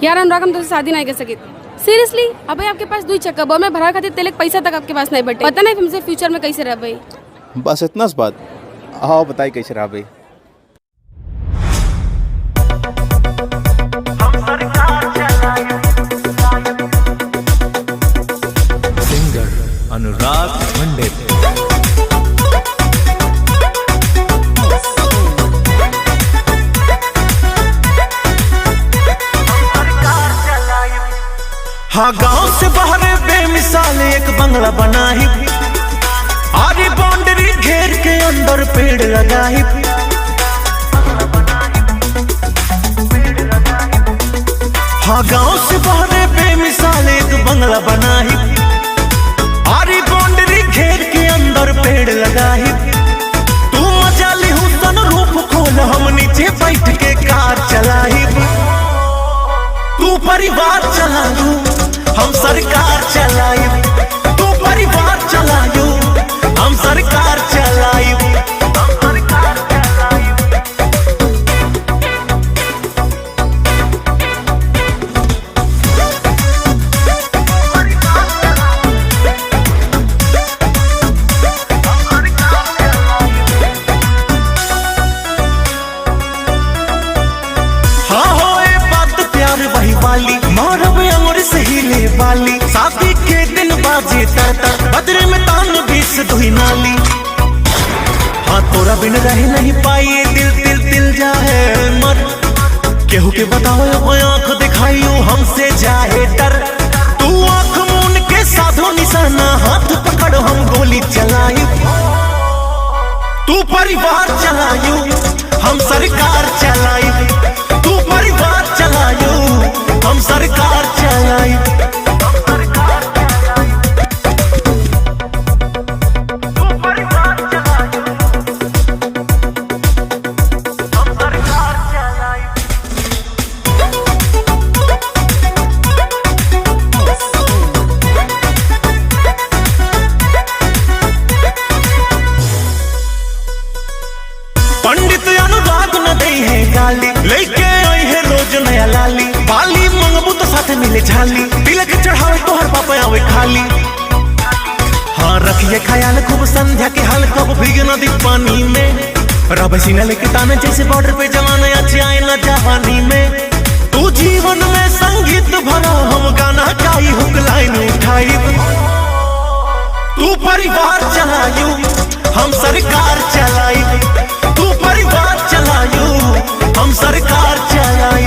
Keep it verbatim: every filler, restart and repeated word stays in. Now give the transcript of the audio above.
यार अनुराग, हम तोसे शादी नाहीं कर सकित। Seriously? अबे आपके पास दुई चक्का बा, ओमे भरावे खातिर तेल के पैसा तक आपके पास नाहीं बटे। पता नाहीं हमसे future में कैसे रहबे। बस इतना सी बात। आओ बताई कैसे रहबे। Singer अनुराग पंडित। हाँ, गाँव से बाहर बेमिसाल एक बंगला बनाइब। आरी boundary घेर के अंदर पेड़ लगाइब। हाँ, गाँव से बाहर बेमिसाल एक बंगला बनाइब। आरी boundary घेर के अंदर पेड़ लगाइब। तू मजा लिहू sunroof खोल, हम नीचे बैठ के car चलाइब। तू परिवार चलायू, हम सरकार चलाइब। तू परिवार चलायू, हम सरकार चलाइब। हाँ हो, ए बात प्यार वही वाली, मारब अंगुर से हिले वाली। शादी के दिन बाजे तर तर, बदरे में तान बीस दुई नाली। हाँ, तोरा बिन रह नहीं पाई, दिल, दिल, दिल जाए मर। केहू के बताओ, अब आँख दिखाइयो, हमसे जाए डर। तू आँख मून के साधो निशाना, हाथ पकड़ हम गोली चलाइब। तू परिवार चलायू, हम सरकार चलाइब। तू परिवार चलायू, हम सरकार चलाइब। पंडित अनुराग न दे है गाली, लेके आई है रोज नया लाली। बाली मंगबू तो साथ मिले झाली, तिलक चढ़ावे तोहर पापा आवे खाली। हाँ, रखिए ख्याल खूब संध्या के हाल, कब भीग न दी पानी में। रब सीना लेके ताने जैसे border पे जवान, आ जाए न जवानी में। तू जीवन में संगीत भरा, हम गाना गाई, hook line उठाइब। तू परिवार चलायू, हम सरकार चलाइब। तू परिवार चलायू, हम सरकार चलाइब।